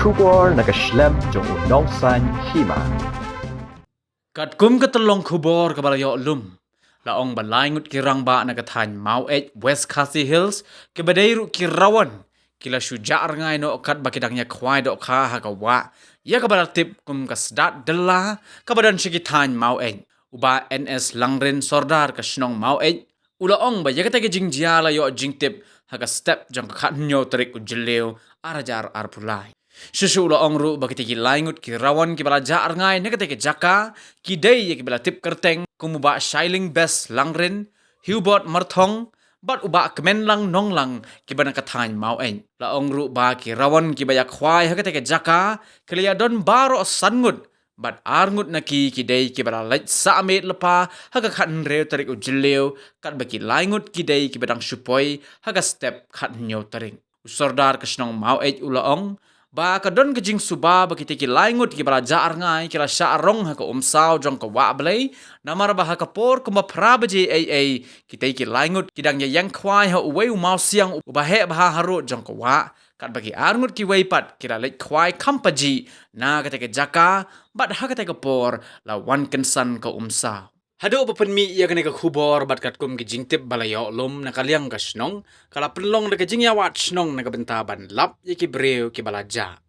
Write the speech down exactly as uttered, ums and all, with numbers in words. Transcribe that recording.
Khubor na ka shlem jong u nongsan hima. Katkum ka tyllong khubor kaba la ïoh lum, la ong ba lai ngut ki rangbah na ka thaiñ Maweit, West Khasi Hills, kiba dei ruh ki rawon, ki la shu jah rngai noh katba ki dang ïa khwai dohkha ha ka wah ïa kaba la tip kum ka Sdat Dylla, kaba don sha ki thaiñ Maweit. U Bah N S Langrin, Sordar ka shnong Maweit, u la ong ba ïa kata ka jingjia la ïoh jingtip ha ka step jong ka khathynñiew tarik u Jylliew ar hajar arphew lai. Shuh shuh u la ong ruh ba kita ki lai ngut ki rawon kiba la jah rngai na kata ka jaka ki dei ïa kiba la tip kyrteng kum u Bah Shailing Best Langrin, Hubert Marthong, bad u Bah Kmenlang Nonglang, kiba na ka thaiñ Maweit. La ong ruh ba ki rawon kiba ïa khwai ha kata ka jaka ki la ïa don baroh san ngut, bad ar ngut na ki ki dei kiba la leit sah miet lypa ha ka khathynriew tarik u Jylliew, katba ki lai ngut ki dei kiba dang shu poi ha ka step khathynñiew tarik. U Sordar ka shnong Maweit u la ong ba ka don ka jingsuba ba kita ki lai ngut kiba la jah rngai ki la shah rong ha ka umsaw jong ka wah Blei, namar ba ha ka por kumba phra baje eiei kita ki lai ngut ki dang ïa ïeng khwai ha uwei u mawsiang uba heh bha harud jong ka wah, katba ki ar ngut kiwei pat ki la leit khwai kham pajih na kata ka jaka, bad ha kata ka por la wan kynsan ka umsaw. Haduh ba pynmih ïa kane ka khubor bad katkum ki jingtip ba la ïoh lum, na ka liang ka shnong ka la pynlong da ka jingïawad shnong na ka bynta ban lap ïa ki briew kiba la jah.